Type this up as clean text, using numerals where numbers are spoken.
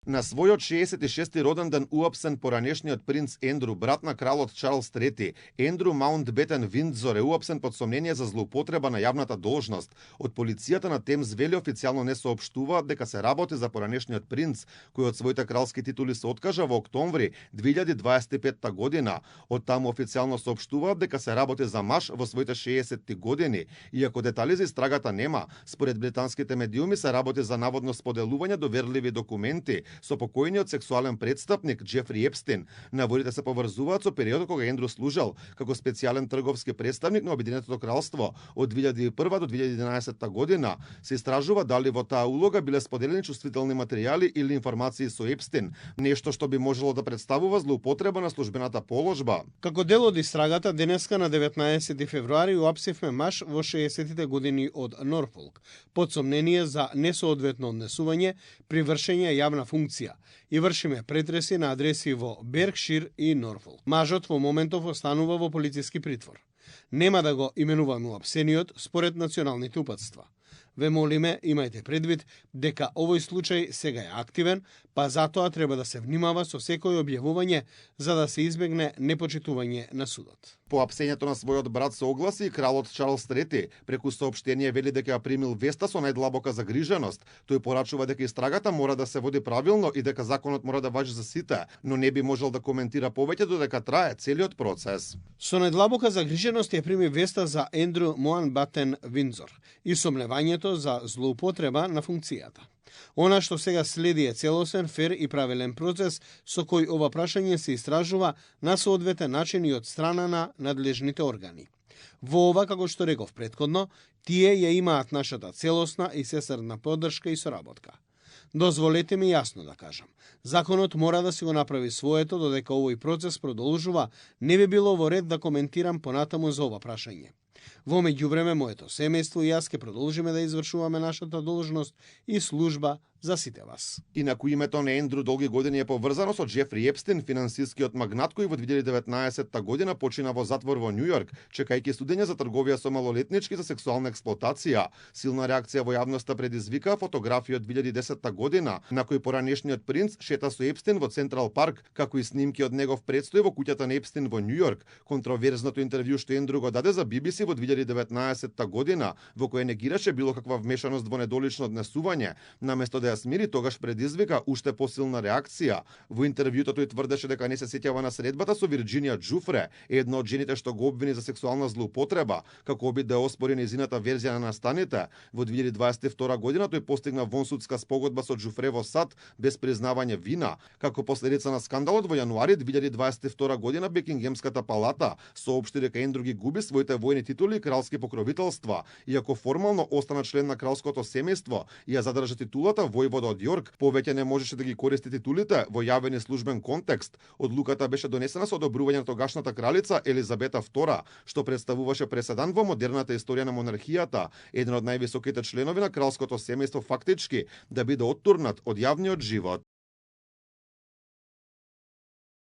На својот 66-ти роден ден уапсен поранешниот принц Ендру, брат на кралот Чарлс III, Ендру Маунтбетен Виндзор е уапсен под сомнение за злоупотреба на јавната должност. Од полицијата на Темз Вели официјално не соопштуваат дека се работи за поранешниот принц, кој од своите кралски титули се откажа во октомври 2025 година. Од таму официјално соопштуваат дека се работи за маж во своите 60 години. Иако детали за истрагата нема, според британските медиуми се работи за наводно споделување доверливи документи со покојниот сексуален престапник Џефри Епстин. Наводите се поврзуваат со периодот кога Ендру служел како специјален трговски представник на Обединетото кралство од 2001 до 2011 година. Се истражува дали во таа улога биле споделени чувствителни материјали или информации со Епстин, нешто што би можело да представува злоупотреба на службената положба. Како дел од истрагата, денеска на 19 февруари уапсивме маж во 60-тите години од Норфолк, под сомнение за несоодветно однесување при вршење јавна функција и вршиме претреси на адреси во Беркшир и Норфолк. Мажот во моментов останува во полициски притвор. Нема да го именуваме уапсениот според националните упатства. Ве молиме, имајте предвид дека овој случај сега е активен, па затоа треба да се внимава со секој објавување за да се избегне непочитување на судот. По апсењето на својот брат се огласи и кралот Чарлс III. Преку соопштение вели дека ја примил веста со најдлабока загриженост. Тој порачува дека истрагата мора да се води правилно и дека законот мора да важи за сите, но не би можел да коментира повеќе додека трае целиот процес. Со најдлабока загриженост ја прими веста за Ендру Маунтбетен Виндзор и сомневањето за злоупотреба на функцијата. Она што сега следи е целосен, фер и правилен процес со кој ова прашање се истражува на соодветен начин и од страна на надлежните органи. Во ова, како што реков претходно, тие ја имаат нашата целосна и сестрна поддршка и соработка. Дозволете ми јасно да кажам, законот мора да си го направи своето додека овој процес продолжува, не би било во ред да коментирам понатаму за ова прашање. Во меѓувреме, моето семејство и јас ќе продолжиме да извршуваме нашата должност и служба за сите вас. Инаку името на Ендру долги години е поврзано со Џефри Епстин, финансискиот магнат кој во 2019 година почина во затвор во Њу Јорк, чекајќи судење за трговија со малолетнички за сексуална експлоатација. Силна реакција во јавноста предизвика фотографија од 2010 година, на кој поранешниот принц шета со Епстин во Централ парк, како и снимки од негов предстој во куќата на Епстин во Њу Јорк. Контроверзното интервју што Ендру го даде за BBC во 2019 година, во кој негираше било каква вмешаност во недолично однесување, наместо да ја смири, тогаш предизвика уште посилна реакција. Во интервјуто тој тврдеше дека не се сеќава на средбата со Вирџинија Џуфре, една од жените што го обвини за сексуална злоупотреба, како обид да оспори нејзината верзија на настаните. Во 2022 година тој постигна вонсудска спогодба со Џуфре во САД без признавање вина. Како последица на скандалот во јануари 2022 година Бекингемската палата соопшти дека Ендру ги губи своите војни титули и кралски покровителства, иако формално остана член на кралското семејство и ја задржа титулата војвода од Јорк, повеќе не можеше да ги користи титулите во јавен и службен контекст. Одлуката беше донесена со одобрување на тогашната кралица Елизабета II, што представуваше преседан во модерната историја на монархијата, еден од највисоките членови на кралското семејство фактички да биде оттурнат од јавниот живот.